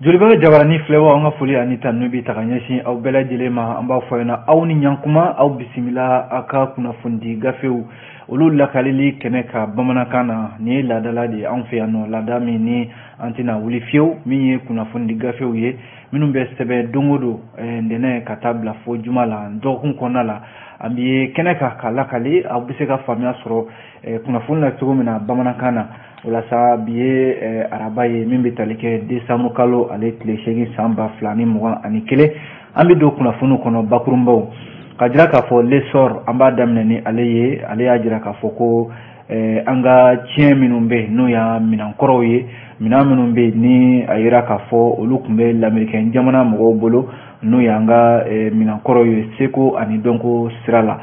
Joliba jabarani filɛbaw, an ka foli ani tanu bi ta ka ɲɛsin aw bɛɛ lajɛlen ma. An b'a fɔ ɲɛna, aw ni ɲankuma, aw bisimila aw ka kunnafonidi gafew olu lakalili kɛnɛ ka bamanankan na. Nin ye laadala de ye anw fɛ yan nɔ, laada min ni an tɛna wuli fiyewu, min ye kunnafonidi gafew ye minnu bɛ sɛbɛn don o don, ntɛnɛn ka taa bila fo juma la, dɔgɔkun kɔnɔna la. An bɛ kɛnɛ kan ka lakali, aw bɛ se ka faamuya sɔrɔ kunnafoni la cogo min na bamanankan na. O la sa, bi ye araba ye min bɛ tali kɛ desanburu kalo ale tile 8 san 2021. An bɛ don kunnafoniw kɔnɔ bakurunbaw ka jira k'a fɔ L'Essor, an b'a daminɛ ni ale ye. Ale y'a jira k'a fɔ ko an ka tiɲɛ minnu bɛ yen, n'o y'a minɛnkɔrɔw ye, minɛn minnu bɛ yen ni a yira k'a fɔ olu tun bɛ lamɛrikɛn jamana mɔgɔw bolo, n'o y'an ka minɛnkɔrɔw ye seko ani dɔnko sira la,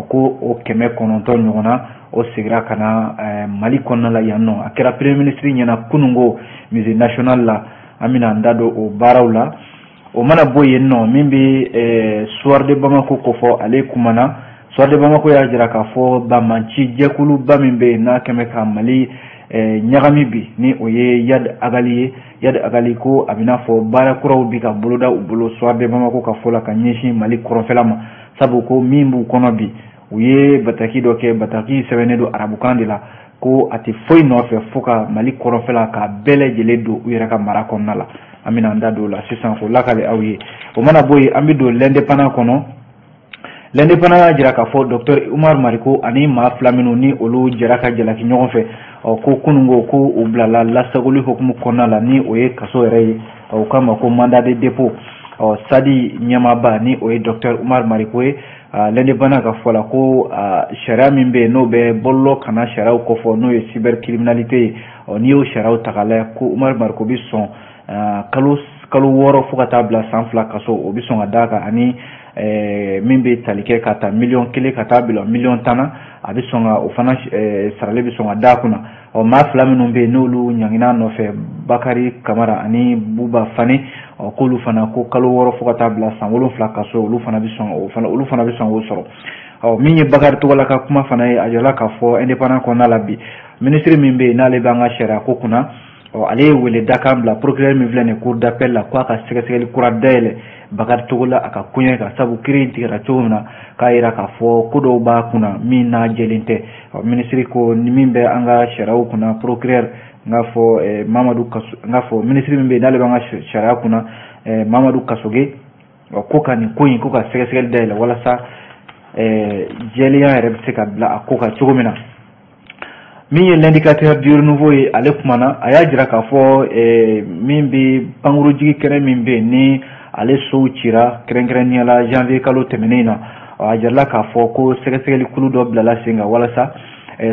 ko o 900 ɲɔgɔn na, o seginna ka na Mali kɔnɔna la yan nɔ. A kɛra Premier ministre ɲɛna kununko Musée national la. An bɛna an da don o baaraw la. O mana bɔ yen nɔ, min bɛ Soir de Bamako kofɔ, ale kumana. Soir de Bamako y'a jira k'a fɔ banbanci jɛkuluba min bɛ yen n'a kɛmɛ ka Mali ɲagami bi, ni o ye Iyad Ag Ghali ye. Iyad Ag Ghali ko a bɛ n'a fɔ baara kuraw bi ka boloda u bolo, Soir de Bamako ka fɔ la, ka ɲɛsin Mali kɔrɔnfɛla ma, sabu ko min b'u kɔnɔ bi, u ye bataki dɔ kɛ, bataki sɛbɛnnen don arabukan de la, ko a tɛ foyi nɔfɛ fo ka Mali kɔrɔnfɛla k'a bɛɛ lajɛlen don u yɛrɛ ka mara kɔnɔna la. An bɛna an da don o la sisan k'o lakale aw ye. O mana bɔ yen, an bɛ don L'Indépendant kɔnɔ. L'Indépendant y'a jira k'a fɔ docteur Umar Mariko ani maa fila minnu ni olu jɛra ka jalaki ɲɔgɔn fɛ, ɔ ko kununko ko u bilala lasagoli hukumu kɔnɔna la, ni o ye kaso yɛrɛ ye, o k'a ma ko mandat de dépôt. Ɔ SADI ɲɛmaaba, ni o ye docteur Umar Mariko ye, L'Indépendant ka fɔ la, ko sariya min bɛ yen n'o bɛ bɔlɔlɔ kana sariyaw kɔfɔ, n'o ye cybercriminalité ye, ɔ n'i y'o sariyaw ta k'a lajɛ, ko Umar Mariko bɛ sɔn kalo 6 fo ka taa bila san 2 kaso, o bɛ sɔn ka d'a kan, ani min bɛ tali kɛ ka taa miliyɔn 1 ka taa bila miliyɔn 10 na, a bɛ sɔn ka o fana sarali bɛ sɔn ka d'a kunna. Ɔ maa fila minnu bɛ yen n'olu ɲangina nɔfɛ, Bakari Kamara ani Buba Fane, ɔ k'olu fana ko kalo 6 fo ka taa bila san 7 kaso, olu fana bɛ sɔn o fana, olu fana bɛ sɔn k'o sɔrɔ. Ɔ min ye Bakari Togola ka kuma fana ye, a jirala k'a fɔ Indépendant kɔnɔna la bi, minisiri min bɛ yen n'ale b'an ka sariya ko kunna, ɔ ale ye wele dakan bila procureur min filɛ nin ye cour d'appel la, k'a ka sɛgɛsɛgɛli kura dayɛlɛ Bakari Togola a ka koɲɛ kan, sabu kiiri in tigɛra cogo min na, k'a yira k'a fɔ ko dɔw b'a kunna min n'a jɛlen tɛ. Ɔ minisiri ko ni min bɛ an ka sariyaw kunna, procureur n k'a fɔ Mamadu Kaso, n k'a fɔ minisiri min bɛ yen n'ale b'an ka sariya kunna, Mamadu Kasoge, ɔ ko ka nin ko in ko ka sɛgɛsɛgɛli dayɛlɛ walasa jɛlenya yɛrɛ bɛ se ka bila a ko kan cogo min na. Min ye L'Indicateur du Renouveau ye, ale kumana, a y'a jira k'a fɔ min bɛ pankurujigi kɛnɛ min bɛ yen ni ale sow cira, kɛrɛnkɛrɛnnenya la janvier kalo tɛmɛnen na, a jirala k'a fɔ ko sɛgɛsɛgɛli kulu dɔ bilala sen kan walasa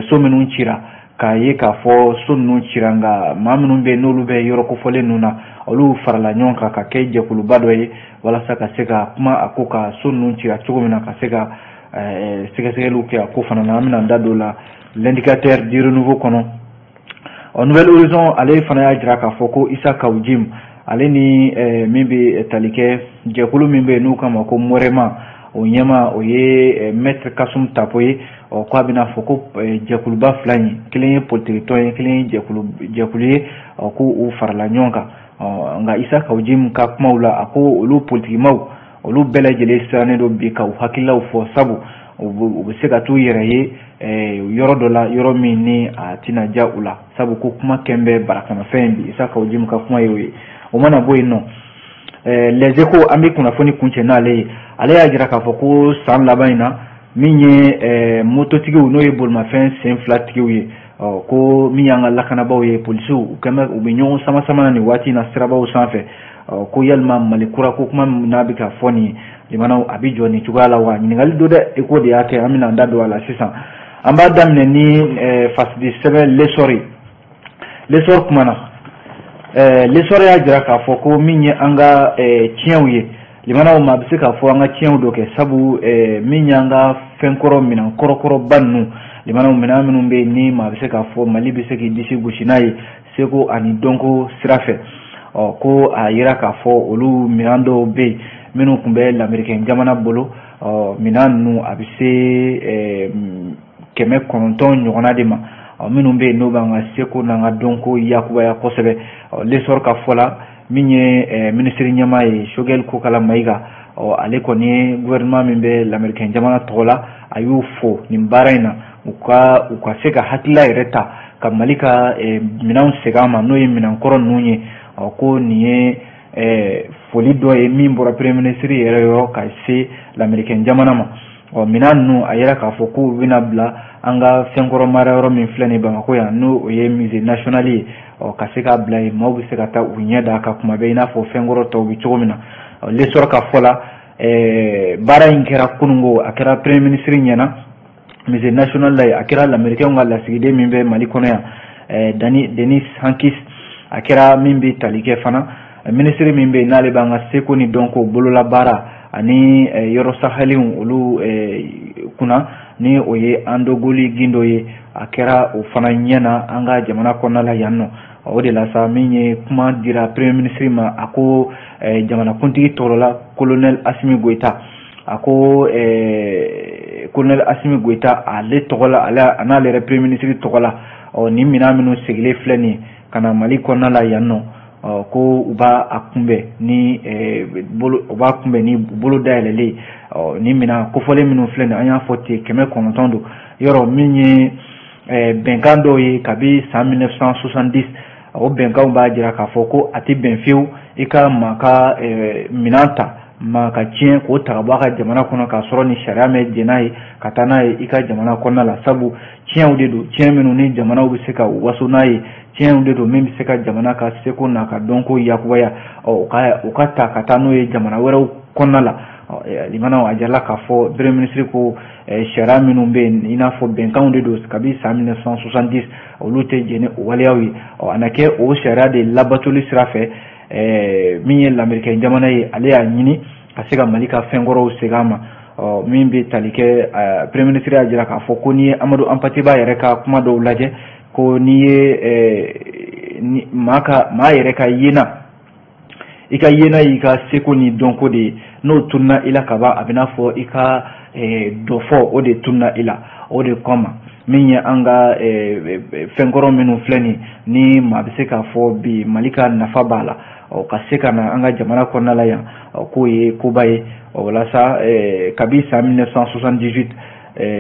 so minnu cira, k'a ye k'a fɔ so ninnu cira, nka maa minnu bɛ yen n'olu bɛ yɔrɔ kofɔlen ninnu na, olu farala ɲɔgɔn kan ka kɛ jɛkuluba dɔ ye walasa ka se ka kuma a ko ka so ninnu cira cogo min na, ka se ka sɛgɛsɛgɛliw kɛ a ko fana na. An bɛna an da don o la L'Indicateur du Renouveau kɔnɔ. Ɔ Nouvel Horizon, ale fana y'a jira k'a fɔ ko Issa Kaou Djim, ale ni min bɛ tali kɛ jɛkulu min bɛ yen n'u k'a ma ko Morema, o ɲɛma o ye maître Kassoum Tapo ye, ɔ k'a bɛna fɔ ko jɛkuluba fila in, kelen ye politiki tɔn ye, kelen ye jɛkulu ye, ɔ ko u farala ɲɔgɔn kan. Ɔ nka Issa Kaou Djim ka kumaw la, a ko olu politikimaw olu bɛɛ lajɛlen sirannen don bi ka u hakililaw fɔ, sabu u bɛ se ka t'u yɛrɛ ye yɔrɔ dɔ la, yɔrɔ min ni a tɛna diya u la, sabu ko kuma kɛn bɛ barakɔnɔfɛn in bi. Issa Kaou Djim ka kuma ye o ye. O mana bɔ yen nɔ, Les Échos, an bɛ kunnafoni kuncɛ n'ale ye. Ale y'a jira k'a fɔ ko san laban in na, min ye mototigiw, n'o ye bolimafɛn sen fila tigiw ye, ɔ ko min y'an ka lakanabaaw ye, polisiw, u kɛn u bɛ ɲɔgɔn sama sama na nin waati in na sirabaw sanfɛ. Ɔ ko yalima Mali kura ko kuma min n'a bɛ ka fɔ nin ye, limanaw, a bɛ jɔ nin cogoya la wa? Ɲininkali don dɛ, Échos de y'a kɛ. An bɛna an da don a la sisan. An b'a daminɛ ni fasidi sɛbɛn L'Essor ye. L'Essor kumana, L'Essor y'a jira k'a fɔ ko min ye an ka tiɲɛw ye, limanaw ma, a bɛ se k'a fɔ an ka tiɲɛw dɔ kɛ, sabu min y'an ka fɛnkɔrɔ minɛn kɔrɔkɔrɔba ninnu, limanaw, minɛn minnu bɛ yen ni maa bɛ se k'a fɔ Mali bɛ se k'i disi gosi n'a ye seko ani dɔnko sira fɛ, ɔ ko a yira k'a fɔ olu minɛn dɔw bɛ yen minnu tun bɛ lamɛrikɛn jamana bolo. Ɔ minɛn ninnu a bɛ se 900 ɲɔgɔnna de ma, minnu bɛ yen n'o b'an ka seko n'an ka dɔnko yakubaya kosɛbɛ. L'Essor ka fɔ la, Min ye minisiri ɲɛmaa ye Choguel Kokalla Maïga, ɔ ale kɔni ye gouvernement min bɛ lamɛrikɛn jamana tɔgɔ la, a y'u fo nin baara in na, u ka se ka hakilila yɛrɛ ta ka Mali ka minɛnw segin a ma, n'o ye minɛnkɔrɔ ninnu ye. Ɔ ko nin ye foli dɔ ye min bɔra premier ministre yɛrɛ yɔrɔ ka se lamɛrikɛn jamana ma. Ɔ minɛn ninnu a yɛrɛ k'a fɔ k'u bɛna bila an ka fɛnkɔrɔ mara yɔrɔ min filɛ nin Bamakɔ yan, n'o o ye musée national ye, ɔ ka se k'a bila yen, maaw bɛ se ka taa u ɲɛ da a kan kuma bɛɛ, i n'a fɔ fɛnkɔrɔ tɔw bɛ cogo min na. L'Essor ka fɔ la, baara in kɛra kununko, a kɛra premier ministre ɲɛna musée national la yen, a kɛra lamɛrikɛnw ka lasigiden min bɛ Mali kɔnɔ yan, Denis Hankis, a kɛra min bɛ tali kɛ fana ministre min bɛ yen n'ale b'an ka seko ni dɔnko bololabaara ani yɔrɔ sahalenw olu kunna, ni o ye Andogoli Gindo ye, a kɛra o fana ɲɛ na an ka jamana kɔnɔna la yan nɔ. O de la sa, min ye kuma dira premier ministre ma, a ko jamanakuntigi tɔgɔ la colonel Assimi Goïta, a ko colonel Assimi Goïta ale tɔgɔ la, ale a n'ale yɛrɛ premier ministre tɔgɔ la, ɔ nin minɛn minnu segilen filɛ nin ye ka na Mali kɔnɔna la yan nɔ, ɔ ko u b'a kunbɛn ni bolo, u b'a kunbɛn ni bolo dayɛlɛlen. Ɔ nin minɛn kofɔlen minnu filɛ nin ye, an y'a fɔ ten 900 don. Yɔrɔ min ye bɛnkan dɔw ye kabi san 1970, o bɛnkanw b'a jira k'a fɔ ko a tɛ bɛn fiyewu i ka maa ka minɛn ta, maa ka tiɲɛ k'o ta ka bɔ a ka jamana kɔnɔ k'a sɔrɔ ni sariya ma jɛn n'a ye ka taa n'a ye i ka jamana kɔnɔna la, sabu tiɲɛw de don, tiɲɛ minnu ni jamanaw bɛ se ka waso n'a ye, tiɲɛw de don min bɛ se ka jamana ka seko n'a ka dɔnko yakubaya, ɔ u ka ta ka taa n'o ye jamana wɛrɛw kɔnɔna la. Limanaw a jirala k'a fɔ premier ministre ko sariya minnu bɛ yen, i n'a fɔ bɛnkanw de don kabi san 1970, olu tɛ jɛn ni o waleyaw ye. Ɔ a na kɛ o sariya de labatoli sira fɛ, min ye lamɛrikɛn jamana ye, ale y'a ɲini ka se ka Mali ka fɛnkɔrɔw segin a ma. Ɔ min bɛ tali kɛ, premier ministre y'a jira k'a fɔ ko n'i ye Amadu Hampâté Bâ yɛrɛ ka kuma dɔw lajɛ, ko n'i ye maa yɛrɛ ka yena, i ka yena y'i ka seko ni dɔnko de ye, n'o tununa i la ka ban, a bɛ n'a fɔ i ka dɔ fɔ o de tununa i la. O de kama min ye an ka fɛnkɔrɔ minnu filɛ nin ni maa bɛ se k'a fɔ bi Mali ka nafa b'a la, ɔ ka se ka na an ka jamana kɔnɔna la yan, k'o ye koba ye. Ɔ walasa kabi san 1978,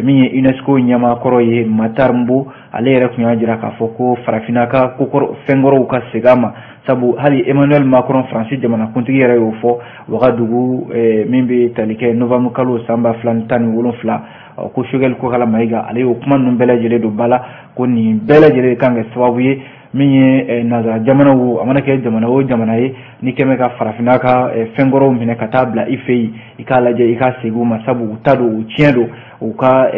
min ye UNESCO ɲɛmaakɔrɔ ye Matar Mbo, ale yɛrɛ tun y'a jira k'a fɔ ko farafinna ka kokɔrɔ fɛnkɔrɔw ka segin a ma, sabu hali Emmanuel Macron, Faransi jamanakuntigi yɛrɛ y'o fɔ Wagadugu, min bɛ tali kɛ novembre kalo san 2017, ko Choguel Kokalla Maïga ale y'o kuma ninnu bɛɛ lajɛlen don ba la, ko nin bɛɛ lajɛlen kan kɛ sababu ye min ye nanzara jamanaw, a mana kɛ jamana o jamana ye, ni kɛmɛ ka farafinna ka fɛnkɔrɔw minɛ ka taa bila i fɛ yen, i k'a lajɛ i ka segin u ma, sabu u ta don, u tiɲɛ don, u ka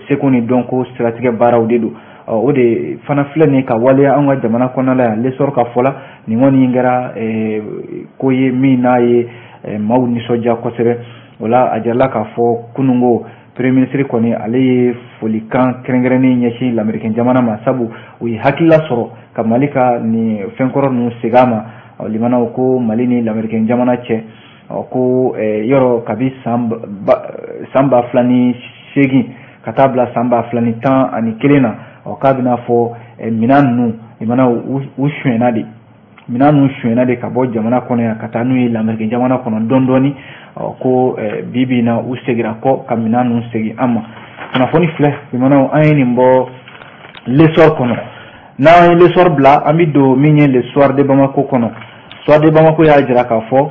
seko ni dɔnko siratigɛ baaraw de don. O de fana filɛ nin ye ka waleya an ka jamana kɔnɔna la yan. L'Essor ka fɔ la, nin kɔni kɛra ko ye min n'a ye maaw nisɔndiya kosɛbɛ. O la a jirala k'a fɔ kununko premier ministre kɔni ale ye folikan kɛrɛnkɛrɛnnen ɲɛsin lamɛrikɛn jamana ma, sabu u ye hakilila sɔrɔ ka Mali ka nin fɛnkɔrɔ ninnu segin a ma. Limanaw ko Mali ni lamɛrikɛn jamana cɛ, ko yɔrɔ kabi san 2008 ka taa bila san 2011 na, ɔ k'a bɛna fɔ minɛn ninnu limanaw u sonyɛna de, minɛn ninnu sonyɛna de ka bɔ jamana kɔnɔ yan ka taa n'u ye lamɛrikɛn jamana kɔnɔ dɔɔni dɔɔni. Ko bi bi in na u seginna kɔ ka minɛn ninnu segin an ma. Kunnafoni filɛ limanaw, an ye nin bɔ L'Essor kɔnɔ. N'an ye L'Essor bila, an bɛ don min ye Le Soir de Bamako kɔnɔ. Soir de Bamako y'a jira k'a fɔ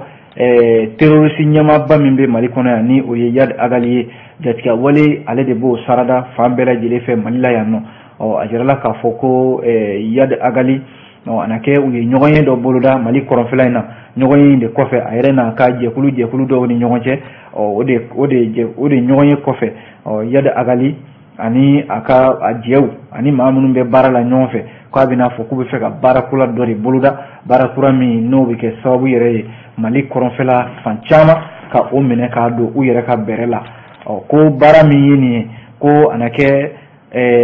terroriste ɲɛmaaba min bɛ Mali kɔnɔ yan, ni o ye Iyad Ag Ghali ye, jatigɛ wale ale de b'o sarada fan bɛɛ lajɛlen fɛ Mali la yan nɔ. Ɔ a jirala k'a fɔ ko Iyad Ag Ghali, a na kɛ u ye ɲɔgɔnye dɔ boloda Mali kɔrɔnfɛla in na. Ɲɔgɔnye in de kɔfɛ, a yɛrɛ n'a ka jɛkulu dɔw ni ɲɔgɔn cɛ, o de ɲɔgɔnye kɔfɛ, Iyad Ag Ghali ani a ka a jɛw ani maa minnu bɛ baara la ɲɔgɔn fɛ, k'a bɛna fɔ k'u bɛ fɛ ka baara kura dɔ de boloda, baara kura min n'o bɛ kɛ sababu yɛrɛ ye Mali kɔrɔnfɛla fan caman ka o minɛ k'a don u yɛrɛ ka bɛrɛ la. Ɔ ko baara min ye nin ye, ko a na kɛ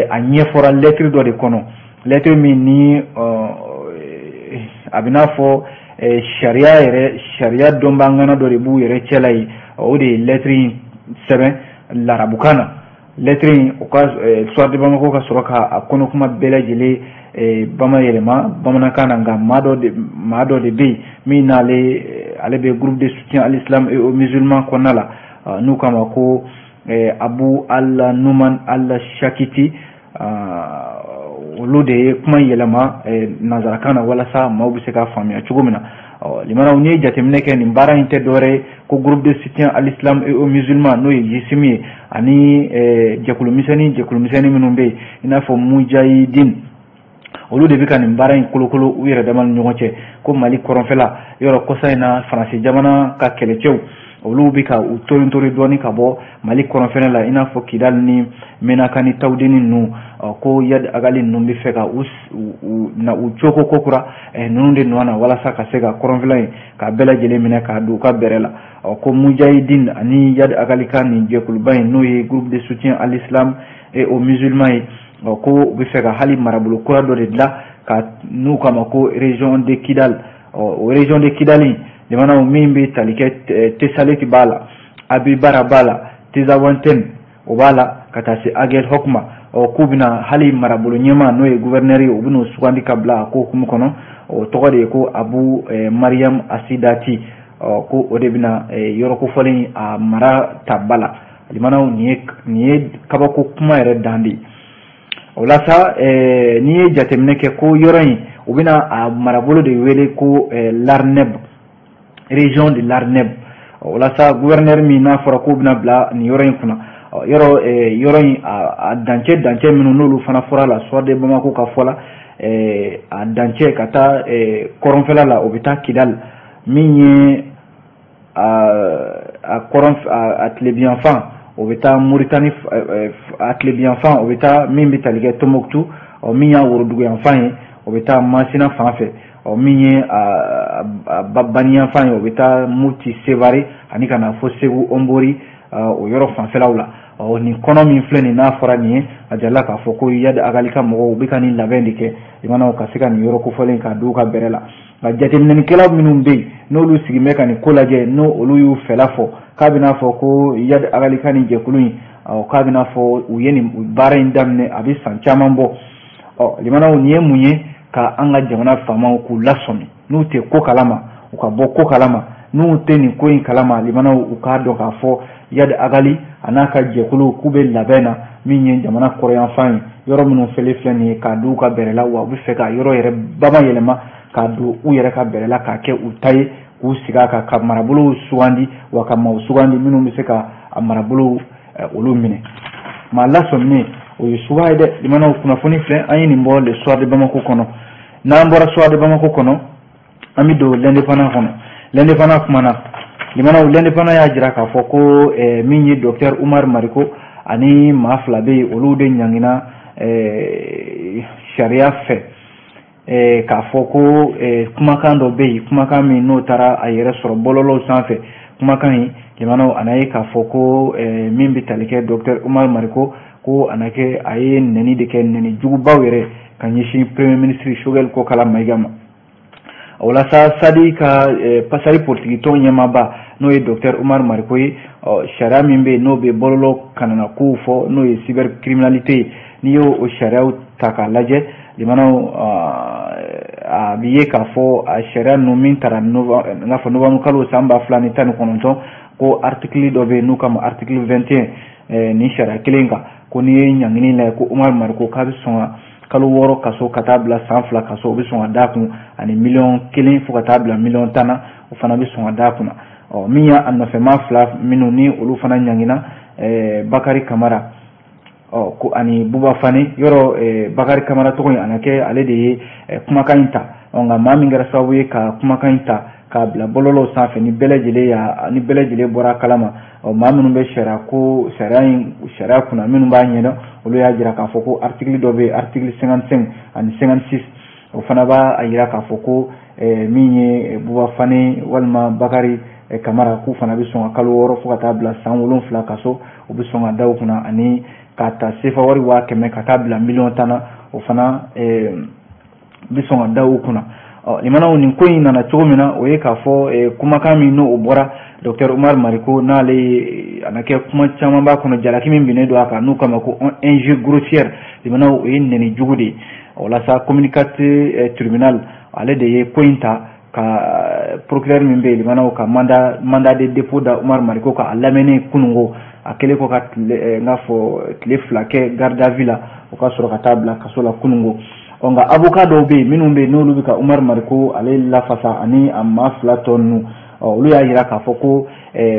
a ɲɛfɔra lɛtiri dɔ de kɔnɔ, lɛtiri min ni a bɛ n'a fɔ sariya yɛrɛ, sariya dɔnbagana dɔ de b'u yɛrɛ cɛla yen, o de ye lɛtiri in sɛbɛn larabukan na. Lettre in o ka Soir de Bamako ka sɔrɔ ka a kɔnɔkuma bɛɛ lajɛlen bama yɛlɛma bamanankan na. Nka maa dɔ de bɛ yen min n'ale ale bɛ groupe de soutien à l'islam et aux musulmans kɔnɔna la, n'u k'a ma ko Abu Al Numan Al Shakiti. Olu de ye kuma in yɛlɛma nanzarakan na walasa maaw bɛ se k'a faamuya cogo min na. Limanaw, n'i ye jateminɛ kɛ, nin baara in tɛ dɔwɛrɛ ye ko groupe de soutien à l'islam et aux musulmans, n'o ye GSIM ye, ani jɛkulu misɛnnin minnu bɛ yen, i n'a fɔ Mujahidin, olu de bɛ ka nin baara in kolokolo u yɛrɛ dama ni ɲɔgɔn cɛ, ko Mali kɔrɔnfɛla yɔrɔ kɔsa in na, Faransi jamana ka kɛlɛcɛw, olu bɛ ka u tori tori dɔɔni ka bɔ Mali kɔrɔnfɛla la, i n'a fɔ Kidali ni Menaka ni Tawudeni ninnu, ko Iyad Ag Ghali ninnu bɛ fɛ ka u na u coko kokura ninnu de nɔ na walasa ka se ka kɔrɔnfɛla in k'a bɛɛ lajɛlen minɛ k'a don u ka bɛrɛ la. Ko Mujahidin ani Iyad Ag Ghali ka nin jɛkuluba in, n'o ye groupe de soutien à l'islam et aux musulmans ye, ko u bɛ fɛ ka hali marabolo kura dɔ de dilan ka n'u k'a ma ko région de Kidal. O région de Kidal in, jamanaw min bɛ tali kɛ, Tesaliti b'a la, Abibara b'a la, Tezawantɛn o b'a la, ka taa se Aguelhok ma. K'u bɛna hali marabolo ɲɛmaa, n'o ye gouverneur ye, u bɛn'o sugandi ka bila a ko hukumu kɔnɔ. O tɔgɔ de ye ko Abu Mariam Asidati. Ko o de bɛna yɔrɔ kofɔlen a mara ta ba la. Limanaw, nin ye kabako kuma yɛrɛ dan de ye. O la sa, n'i ye jateminɛ kɛ, ko yɔrɔ in, u bɛna a marabolo de wele ko Larneb, région de Larneb. O la sa, gouverneur min n'a fɔra k'o bɛna bila nin yɔrɔ in kunna, yɔrɔ in a dancɛ minnu n'olu fana fɔra la Soir de Bamako ka fɔ la, a dancɛ ka taa kɔrɔnfɛla la, o bɛ taa Kidal. Min ye a kɔrɔn a tilebiyanfan, o bɛ taa Moritani. A tilebiyanfan, o bɛ taa min bɛ tali kɛ Tombouctou. Min y'a woroduguyanfan ye, o bɛ taa Masina fan fɛ. Min ye a baniyanfan ye, o bɛ taa Mopti, Sevare ani ka na fo Segu, Onbori, o yɔrɔ fanfɛlaw la. Nin kɔnɔ min filɛ nin n'a fɔra nin ye, a jalala k'a fɔ ko Iyad Ag Ghali ka mɔgɔw, u bɛ ka nin labɛn de kɛ, limanaw, ka se ka nin yɔrɔ kofɔlen k'a don u ka bɛrɛ la. Nka jateminɛlikɛla minnu bɛ yen, n'olu sigilen bɛ ka nin ko lajɛ, n'o olu y'u fɛla fɔ k'a bɛna fɔ ko Iyad Ag Ghali ka nin jɛkulu in, k'a bɛna fɔ u ye nin baara in daminɛ a bɛ san caman bɔ. Limanaw, nin ye mun ye? Ka an ka jamana faamaw k'u lasɔmi, n'u tɛ ko kalama, u ka bɔ ko kalama. N'u tɛ nin ko in kalama, limanaw, u k'a dɔn k'a fɔ Iyad Ag Ghali a n'a ka jɛkulu, k'u bɛ labɛn na min ye jamana kɔrɔyanfan ye, yɔrɔ minnu fɛlen filɛ nin ye k'a don u ka bɛrɛ la, wa u bɛ fɛ ka yɔrɔ yɛrɛ bama yɛlɛma k'a don u yɛrɛ ka bɛrɛ la, k'a kɛ u ta ye, k'u sigi a kan, ka marabolow sugandi, wa ka maaw sugandi minnu bɛ se ka a marabolow olu minɛ. Maa lasɔminen, o ye suba ye dɛ. Limanaw, kunnafoni filɛ, an ye nin bɔ Le Soir de Bamako kɔnɔ. N'an bɔra Soir de Bamako kɔnɔ, an bɛ don L'Indépendant kɔnɔ. L'Indépendant kumana. Limanaw, L'Indépendant y'a jira k'a fɔ ko min ye docteur Umar Mariko ani maa fila bɛ yen, olu de ɲangina sariya fɛ, k'a fɔ ko kumakan dɔ bɛ yen, kumakan min n'o taara a yɛrɛ sɔrɔ bɔlɔlɔw sanfɛ. Kumakan in, limanaw, a n'a ye k'a fɔ ko min bɛ tali kɛ docteur Umar Mariko, ko a na kɛ a ye nɛni de kɛ, nɛni jugubaw yɛrɛ, ka ɲɛsin premier ministre Choguel Kokala Maïga ma. O la sa, SADI ka pasari politiki tɔn ɲɛmaaba, n'o ye docteur Umar Mariko ye, sariya min bɛ yen n'o bɛ bɔlɔlɔ kanana kow fɔ, n'o ye cybercriminalité ye, n'i y'o o sariyaw ta k'a lajɛ, limanaw, a bɛ ye k'a fɔ a sariya ninnu min taara n'a fɔ novembre kalo san 2019, ko article dɔ bɛ yen n'u k'a ma article 21 nin sariya kelen kan, ko n'i ye ɲangini lajɛ, ko Umar Mariko k'a bɛ sɔn ka kalo 6 kaso ka taa bila san 2 kaso, o bɛ sɔn ka d'a kun, ani miliyɔn 1 fo ka taa bila miliyɔn 10 na, o fana bɛ sɔn ka d'a kunna. Ɔ, min y'a nɔfɛmaa fila minnu ni olu fana ɲangina, Bakari Kamara, ɔ, ko ani Buba Fane. Yɔrɔ Bakari Kamara tɔgɔ in, a na kɛ ale de ye kumakan in ta. Ɔ, nka maa min kɛra sababu ye ka kumakan in ta k'a bila bɔlɔlɔw sanfɛ, ni bɛɛ lajɛlen y'a ni bɛɛ lajɛlen bɔra a kalama, ɔ, maa minnu bɛ sariya ko sariya in sariya kunna, minnu b'a ɲɛdɔn, olu y'a jira k'a fɔ ko article dɔ bɛ yen, article 55 ani 56, o fana b'a jira k'a fɔ ko min ye Buba Fane walima Bakari Kamara, k'u fana bɛ sɔn ka kalo 6 fo ka taa bila san 7 kaso, u bɛ sɔn ka da u kunna, ani k'a ta sefa wari 100 000 ka taa bila miliyɔn 10 na, o fana bɛ sɔn ka da u kunna. Ɔ, limanaw, nin ko in nana cogo min na, o ye k'a fɔ kumakan min n'o bɔra, Docteur Umar Mariko n'ale a na kɛ kuma caman b'a kɔnɔ, jalaki min binnen don a kan n'u kama ko injure grossière, limanaw, o ye nɛni jugu de ye. Walasa communicateur tribunal ale de ye ko in ta ka procureur min bɛ yen, limanaw, ka mandat de dépôt da Umar Mariko kan a lamɛnnen kununko, a kɛlen kɔ ka tile n k'a fɔ tile 2 kɛ garde à vue la, o ka sɔrɔ ka taa bila kaso la kununko. Ɔ nka avocat dɔw bɛ yen minnu bɛ yen n'olu bɛ ka Umar Mariko ale lafasa ani a maa 2 tɔ ninnu, ɔ olu y'a jira k'a fɔ ko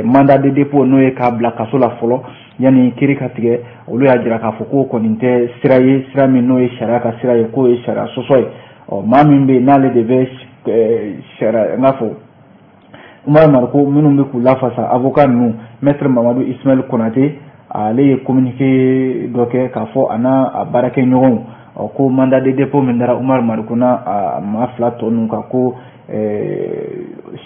mandat de dépôt, n'o ye k'a bila kaso la fɔlɔ yanni kiiri ka tigɛ, olu y'a jira k'a fɔ k'o kɔni tɛ sira ye, sira min n'o ye sariya ka sira ye, k'o ye sariya sɔsɔ ye. Ɔ maa min bɛ yen n'ale de bɛ sariya, n k'a fɔ Umar Mariko minnu bɛ k'u lafasa, avocat ninnu, maître Mamadu Ismaël Konate, ale ye communiqué dɔ kɛ k'a fɔ a n'a a baarakɛɲɔgɔnw, ɔ ko mandat de dépôt min dara Umar Mariko n'a a maa 2 tɔ ninnu kan, ko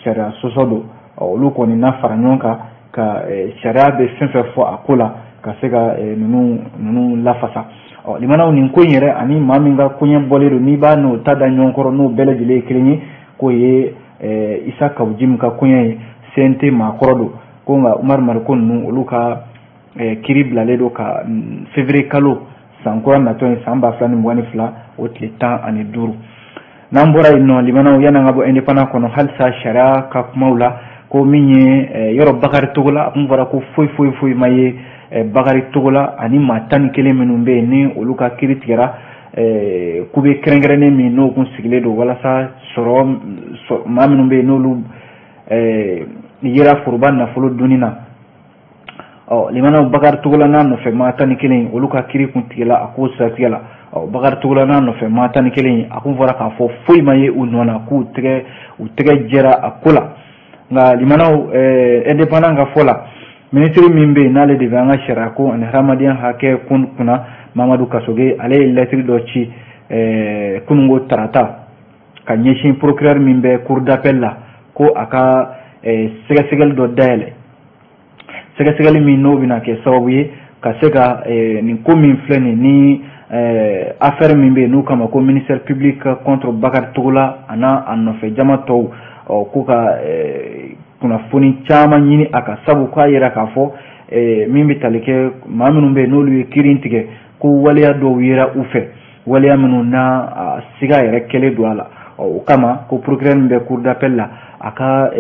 sariya sɔsɔ don. Olu kɔni na fara ɲɔgɔn kan ka sariya bɛ fɛn fɛn fɔ a ko la ka se ka ninnu lafasa. Ɔ limanaw, nin ko in yɛrɛ ani maa min ka koɲɛ bɔlen don, n'i b'a n'o ta da ɲɔgɔn kɔrɔ, n'o bɛɛ lajɛlen ye kelen ye, k'o ye Isa Kawu Jim ka koɲɛ ye, CNT maakɔrɔ don. Ko nka Umar Mariko ninnu, olu ka kiiri bilalen don ka février kalo san kura natɔ ye, san 2022, o tile 15. N'an bɔra yen nɔ, limanaw, yan'an ka bɔ Indépendant kɔnɔ, halisa sariya ka kumaw la, ko min ye yɔrɔ Bakari Togola, a kun fɔra ko foyi foyi foyi ma ye Bakari Togola ani maa 11 minnu bɛ yen ni olu ka kiiri tigɛra kube kɛrɛnkɛrɛnnen min n'o kun sigilen don walasa sɔrɔ maa minnu bɛ yen n'olu yera foroba nafolo dunni na. Ɔ limanaw, Bakari Togola n'a nɔfɛ maa 11, olu ka kiiri kun tigɛla a ko siratigɛ la. Ɔ Bakari Togola n'a nɔfɛ maa 11, a kun fɔra k'a fɔ foyi ma ye u nɔ na, k'u tɛgɛ u tɛgɛ jɛra a ko la. Nka limanaw, Indépendant ka fɔ la, minisiri min bɛ yen n'ale de bɛ an ka sariya ko ani hadamadenya hakɛ kunna, Mamadu Kasoge, ale ye lɛtiri dɔ ci kununko tarata ka ɲɛsin procureur min bɛ cour d'appel la, ko a ka sɛgɛsɛgɛli dɔ dayɛlɛ, sɛgɛsɛgɛli min n'o bɛna kɛ sababu ye ka se ka nin ko min filɛ nin ni affaire min bɛ yen n'u kama ko ministère public contre Bakari Togola a n'a a nɔfɛ jama tɔw, ɔ ko ka kunnafoni caman ɲini a kan, sabu k'a yira k'a fɔ min bɛ tali kɛ maa minnu bɛ yen n'olu ye kiiri in tigɛ, ko waleya dɔw yera u fɛ, waleya minnu n'a a siga yɛrɛ kɛlen don a la. Ɔ o kama ko procureur min bɛ cour d'appel la, a ka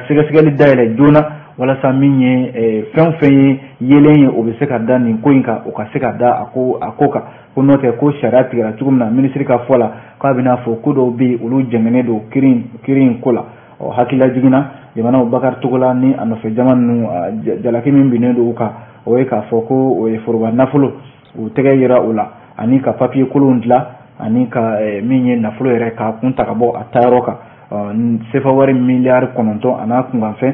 sɛgɛsɛgɛli dayɛlɛ joona walasa min ye fɛn o fɛn ye yelen ye, o bɛ se ka da nin ko in kan, o ka se ka da a ko kan. Ko n'o tɛ, ko sariya tigɛra cogo min na, minisiri ka fɔ la, k'a bɛna fɔ ko dɔw bɛ yen, olu jɛngɛnnen don kiiri in ko la. Ɔ hakilila jiginna, jamanaw, Bakari Togola ni a nɔfɛ jama ninnu, jalaki min binnen don u kan, o ye k'a fɔ ko o ye foroba nafolo u tɛgɛ yira o la, ani ka papiye kolonw dilan, ani ka min ye nafolo yɛrɛ k'a kun ta ka bɔ a taayɔrɔ kan, sefa wari miliyari 9 a n'a kunkanfɛn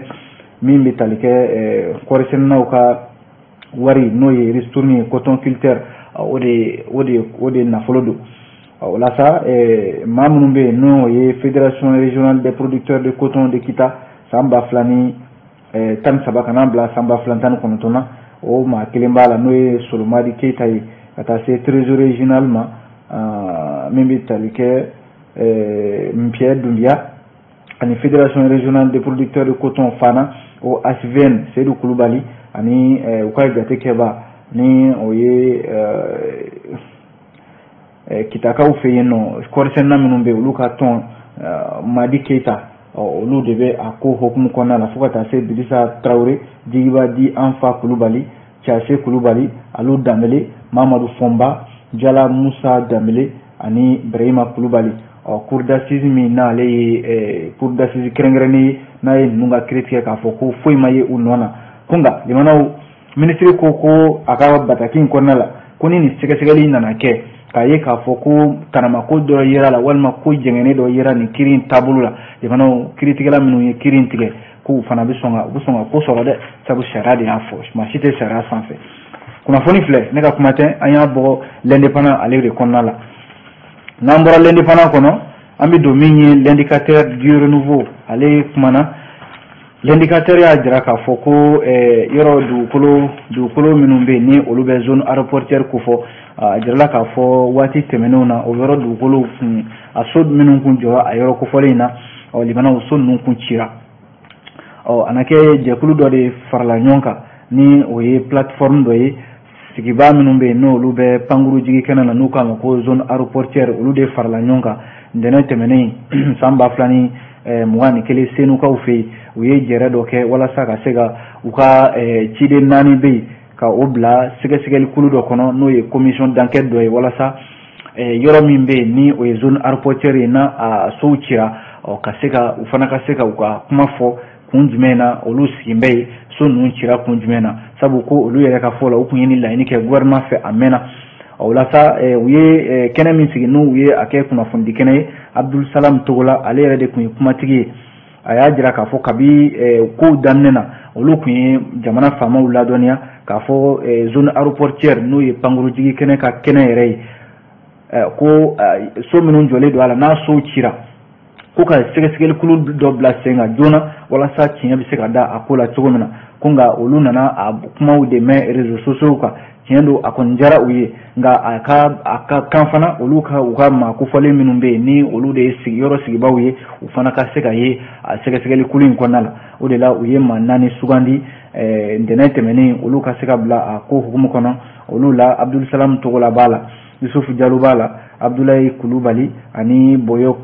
min bɛ tali kɛ kɔɔrisɛnɛnaw ka wari, n'o ye ristourne ye, coton culteur, o de nafolo don. O la sa, maa minnu bɛ yen n'o ye Fédération régionale des producteurs de coton de Kita, san 2013 ka n'a bila san 2019 na, o maa kelen b'a la, n'o ye Solomadi Keyita ye, ka taa se trésorier général ma min bɛ tali kɛ Npiyɛ Dunbiya, ani Fédération régionale des producteurs de coton fana, o HVN, Seydou Kulubali, ani u ka jate kɛba ni o ye Kitakaw fɛ yen nɔ, kɔɔrisɛnɛna minnu bɛ yen, olu ka tɔn, Madi Keyita, olu de bɛ a ko hokumu kɔnɔna la, fo ka taa se Dirisa Tarawele, Jigiba di Anfa Kulubali, Case Kulubali, Alu Danbele, Mamadu Fɔnba, Jala Musa Danbele ani Berehima Kulubali. Ɔ cour d'assises min n'ale ye cour d'assises kɛrɛnkɛrɛnnen ye, n'a ye ninnu ka kiiri tigɛ k'a fɔ ko foyi ma ye u nɔ na. Ko nka jamanaw, minisiri ko ko a ka bataki in kɔnɔna la, ko ni nin sɛgɛsɛgɛli nana kɛ k'a ye k'a fɔ ko tanamako dɔ yera la, walima ko jɛngɛnnen dɔ yera nin kiiri in taabolo la, jamanaw, kiiritigɛla minnu ye kiiri in tigɛ, k'u fana bɛ sɔn ka u bɛ sɔn ka ko sɔrɔ dɛ, sabu sariya de y'a fɔ, maa si tɛ sariya sanfɛ. Kunnafoni filɛ, ne ka kuma tɛ, an y'a bɔ L'Indépendant ale de kɔnɔna la. N'an bɔra L'Indépendant kɔnɔ, an bɛ don min ye L'Indicateur du Renouveau ale kumana. L'indicateur y'a jira k'a fɔ ko yɔrɔ dugukolo minnu bɛ yen ni olu bɛ zone aéroportuaire kofɔ, a jirala k'a fɔ waati tɛmɛnenw na, o yɔrɔ dugukolo kun, a so minnu kun jɔra a yɔrɔ kofɔlen in na, ɔ limanaw, so ninnu kun cira. Ɔ a na kɛ jɛkulu dɔ de farala ɲɔgɔn kan, ni o ye plateforme dɔ ye, sigibaa minnu bɛ yen n'olu bɛ pankuru jigi kɛnɛ na, n'u k'a ma ko zone aéroportuaire, olu de farala ɲɔgɔn kan ntɛnɛn tɛmɛnen san 2021 Senukaw fɛ yen. U ye jɛrɛ dɔ kɛ walasa ka se ka u ka ciden 4 bɛ yen ka o bila sɛgɛsɛgɛli kulu dɔ kɔnɔ, n'o ye commission d'enquête dɔ ye, walasa yɔrɔ min bɛ yen ni o ye zone aéroportuaire ye, n'a a sow cira, ɔ ka se ka u fana ka se ka u ka kuma fɔ kun jumɛn na olu sigin bɛ yen, so ninnu cira kun jumɛn na, sabu ko olu yɛrɛ ka fɔ la, u kun ye nin laɲini kɛ gouvernement fɛ a mɛnna. O la sa, u ye kɛnɛ min sigi, n'u ye a kɛ kunnafonidi kɛnɛ ye, Abdul Salam Togola, ale yɛrɛ de kun ye kumatigi ye. A y'a jira k'a fɔ kabi kow daminɛ na, olu kun ye jamana faamaw ladɔnniya k'a fɔ zone aéroportuaire, n'o ye pankurujigi kɛnɛ ka kɛnɛ yɛrɛ ye, ko so minnu jɔlen don a la, n'a sow cira, ko ka sɛgɛsɛgɛli kulu dɔ bila sen kan joona walasa tiɲɛ bɛ se ka da a ko la cogo min na. Ko nka olu nana a kumaw de mɛn réseaux sociaux kan, tiɲɛ don, a kɔni diyara u ye, nka a ka kan fana olu ka u ka maa kofɔlen minnu bɛ yen, ni olu de ye sigiyɔrɔ sigibaw ye, u fana ka se ka ye a sɛgɛsɛgɛli kulu in kɔnɔna la. O de la u ye maa 4 sugandi ntɛnɛn tɛmɛnen, olu ka se ka bila a ko hukumu kɔnɔ. Olu la Abdul Salam Togola b'a la, Yusufu Jalo b'a la, Abdulayi Kulubali ani Boyo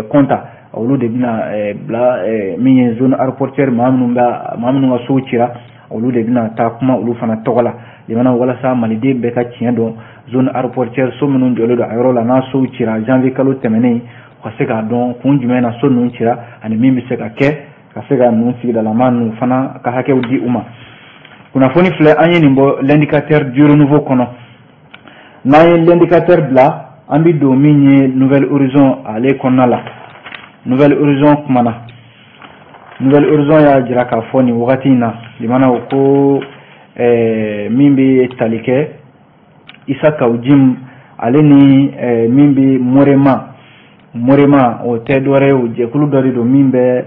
Kɔnta, olu de bɛna bila min ye zone aéroportuaire maa minnu ka sow cira, olu de bɛna taa kuma olu fana tɔgɔ la jamana, walasa maliden bɛɛ ka tiɲɛ dɔn zone aéroportuaire so minnu jɔlen don a yɔrɔ la, n'a sow cira janvier kalo tɛmɛnen, u ka se k'a dɔn kun jumɛn na so ninnu cira ani min bɛ se ka kɛ ka se ka ninnu sigidalama ninnu fana ka hakɛw di u ma. Kunnafoni filɛ, an ye nin bɔ l'indicateur du renouveau kɔnɔ. N'an ye l'indicateur bila, an bɛ don min ye Nouvelle Horizon ale kɔnɔna la. Nouvelle Horizon kumana, Nouvelle Horizon y'a jira k'a fɔ nin wagati in na limanaw ko min bɛ tali kɛ Issa Kaou Djim, ale ni min bɛ Morema, o tɛ dɔwɛrɛ ye, o jɛkulu dɔ de don min bɛ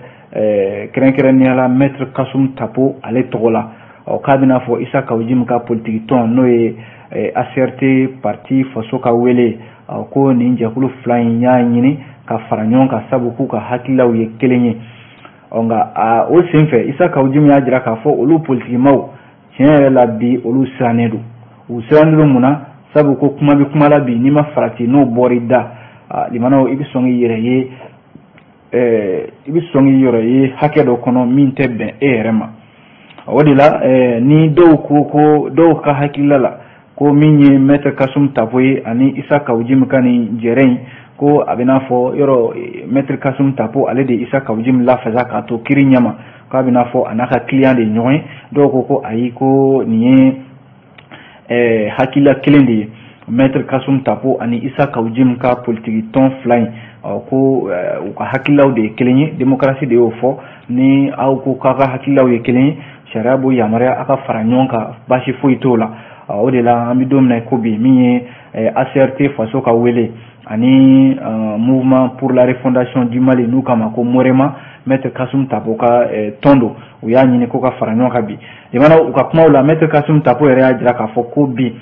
kɛrɛnkɛrɛnnenya la Maître Kassoum Tapo ale tɔgɔ la. Ɔ k'a bɛna fɔ Issa Kaou Djim ka politiki tɔn, n'o ye ACRT parti faso ka wele, ko nin jɛkulu fila in y'a ɲini ka fara ɲɔgɔn kan, sabu k'u ka hakililaw ye kelen ye. Ɔ nka o senfɛ, Issa Kaou Djim y'a jira k'a fɔ olu politikimaw tiɲɛ yɛrɛ la bi, olu sirannen don. U sirannen don mun na? Sabu ko kuma bɛ kuma la bi, n'i ma farati n'o bɔr'i da, limanaw, i bɛ sɔn k'i yɛrɛ ye, i bɛ sɔn k'i yɛrɛ ye hakɛ dɔ kɔnɔ min tɛ bɛn e yɛrɛ ma. O de la ni dɔw ko dɔw ka hakilila la ko min ye Maître Kassoum Tapo ye ani Issa Kaou Djim ka nin jɛrɛ in, ko a bɛ n'a fɔ yɔrɔ Maître Kassoum Tapo ale de Issa Kaou Djim lafasa k'a to kiiri ɲɛma, k'a bɛ n'a fɔ a n'a ka client de ye ɲɔgɔn ye. Dɔw ko ko ayi, ko nin ye hakilila kelen de ye, Maître Kassoum Tapo ani Issa Kaou Djim ka politiki tɔn fila in, ko u ka hakililaw de ye kelen ye, démocratie de y'o fɔ. Ni aw ko k'aw ka hakililaw ye kelen ye, sariya b'o yamaruya aw ka fara ɲɔgɔn kan, baasi foyi t'o la. O de la an bɛ don min na ko bi, min ye ACRT faso ka wele ani mouvement pour la refondation du Mali, n'u k'a ma ko Morema, Maître Kassoum Tapo ka tɔn don, u y'a ɲini ko ka fara ɲɔgɔn kan bi. Jamana u ka kumaw la, Maître Kassoum Tapo yɛrɛ y'a jira k'a fɔ ko bi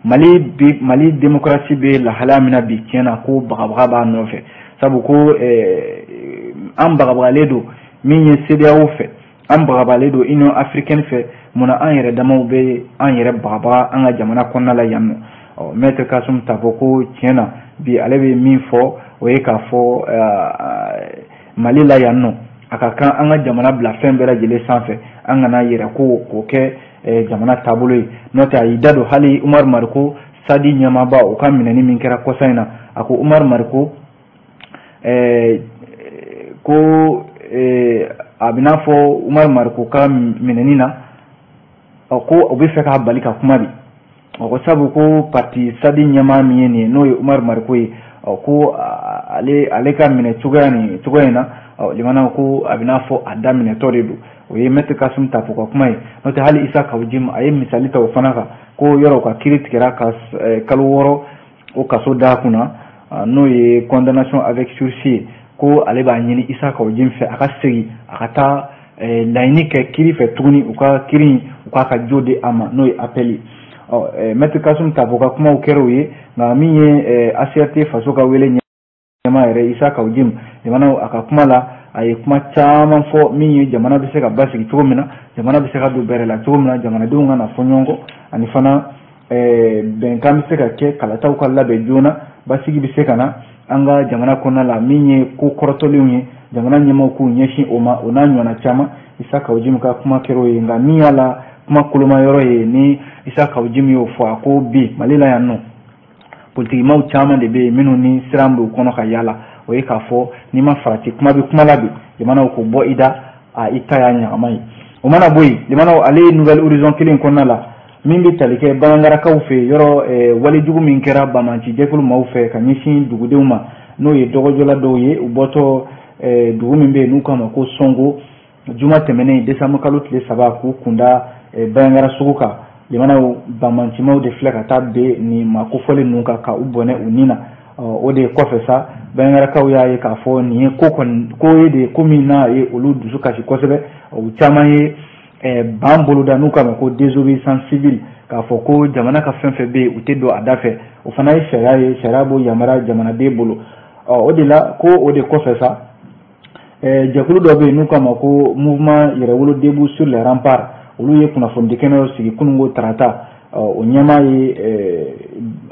Mali démocratie bɛ lahalaya min na bi, tiɲɛ na ko bagabaga b'a nɔfɛ, sabu ko an bagabagalen don min ye CEDEAO fɛ, an bagabagalen don Union africaine fɛ, munna an yɛrɛ damaw bɛ an yɛrɛ bagabaga an ka jamana kɔnɔna la yan nɔ. Ɔ Maître Kassoum Tapo ko tiɲɛ na bi, ale bɛ min fɔ o ye k'a fɔ Mali la yan nɔ, a ka kan an ka jamana bila fɛn bɛɛ lajɛlen sanfɛ, an kana yɛrɛ ko k'o kɛ jamana taabolo ye. N'o tɛ, a y'i da don hali Umaru Mariko Sadi ɲɛmaaba, o ka minɛni min kɛra kɔsa in na, a ko Umaru Mariko ko a bɛ n'a fɔ Umaru Mariko ka minɛni na, ko o bɛ fɛ k'a bali ka kuma de. Ɔ sabu ko parti Sadi ɲɛmaa min ye nin ye, n'o ye Umaru Mariko ye, ko ale ka minɛ cogoya nin cogoya in na, limanaw ko a bɛ n'a fɔ a daminɛtɔ de don. O ye Maître Kassoum Tapo ka kuma ye. N'o tɛ, hali Issa Kaou Djim a ye misali ta o fana kan, ko yɔrɔ ka kiiri tigɛra ka kalo 6 o kaso d'a kunna, n'o ye condamnation avec sursis ye, ko ale b'a ɲini Issa Kaou Djim fɛ a ka segin a ka taa laɲini kɛ kiiri fɛ tuguni, u ka kiiri in u k'a ka jo di a ma, n'o ye appel ye. Ɔ Maître Kassoum Tapo ka kumaw kɛra o ye, nka min ye ACRT faso ka wele ɲɛmaa yɛrɛ Issa Kaou Djim, jamana a ka kuma la, A ye kuma caman fɔ min ye jamana bɛ se ka basigi cogo min na, jamana bɛ se ka don bɛrɛ la cogo min na, jamanadenw ka na fɔ ɲɔgɔn kɔ, ani fana bɛnkan bɛ se ka kɛ kalataw ka labɛn joona, basigi bɛ se ka na an ka jamana kɔnɔna la, min ye ko kɔrɔtɔlenw ye jamana ɲɛmaaw k'u ɲɛsin o ma, o n'a ɲɔgɔnna caman. Issa Kaou Djim ka kuma kɛra o ye. Nka min y'a la kuma koloma yɔrɔ ye, ni Issa Kaou Djim y'o fɔ, a ko bi Mali la yan nɔ, politikimaw caman de bɛ yen minnu ni siran b'u kɔnɔ ka yala. O ye k'a fɔ n'i ma farati, kuma bɛ kuma la bi, jamanaw k'o bɔ i da, a i ta y'a ɲagama ye. O mana bɔ yen, jamanaw, ale ye Nouvel Horizon kelen kɔnɔna la min bɛ tali kɛ Bandiagarakaw fɛ yen, yɔrɔ walejugu min kɛra banbaanci jɛkulu maaw fɛ ka ɲɛsin dugudenw ma, n'o ye dɔgɔjɔla dɔw ye, u bɔtɔ dugu min bɛ yen n'u k'a ma ko Sɔngo, juma tɛmɛnen décembre kalo tile 3, k'u kunda Bandiagara sugu kan. Jamanaw, banbaancimaw de filɛ ka taa ben nin maa kofɔlen ninnu kan ka u bɔnɛ u ni na. O de kɔfɛ sa, Bandiagarakaw y'a ye k'a fɔ nin ye ko kɔni ko ye de ko min n'a ye olu dusu kasi kosɛbɛ. U caman ye ban boloda n'u k'a ma ko désobéissance civile, k'a fɔ ko jamana ka fɛn fɛn bɛ yen, u tɛ don a da fɛ. O fana ye sariya ye, sariya b'o yamaruya jamanaden bolo. O de la ko o de kɔfɛ sa, jɛkulu dɔ bɛ yen n'u k'a ma ko Mouvement Yɛrɛwolo Debout sur les Remparts, olu ye kunnafonidi kɛnɛ dɔ sigi kununko tarata. O ɲɛmaa ye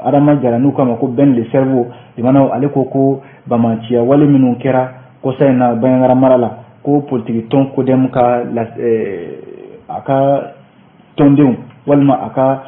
Adama Jara, n'u k'a ma ko Ben le Cerveau. Limanaw, ale ko ko bamaciya wale minnu kɛra kɔsa in na Bandiagara mara la, ko politiki tɔn CODEM ka a ka tɔndenw walima a ka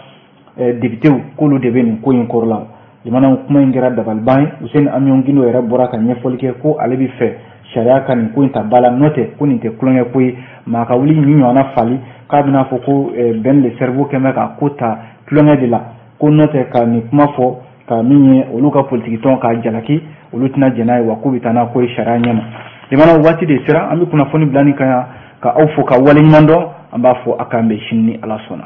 députéw, k'olu de bɛ nin ko in kɔrɔ la. Limanaw, kuma in kɛra dabaliban ye. Housseini Amion Guindo yɛrɛ bɔra ka ɲɛfɔli kɛ ko ale bɛ fɛ sariya ka nin ko in ta ba la, n'o tɛ ko nin tɛ tulonkɛ ko ye. Maa ka wuli nin ɲɔgɔnna fali k'a bɛna fɔ ko Ben le Cerveau kɛn bɛ ka ko ta tulonkɛ de la, ko n'o tɛ ka nin kuma fɔ ka min ye olu ka politiki tɔn k'a jalaki, olu tɛna jɛn n'a ye, wa k'u bɛ taa n'a ko ye sariya ɲɛma. Limanaw, waati de sera an bɛ kunnafoni bila nin kan yan, ka aw fo ka waleɲuman dɔn. An b'a fɔ a k'an bɛn sini ni Ala sɔnna.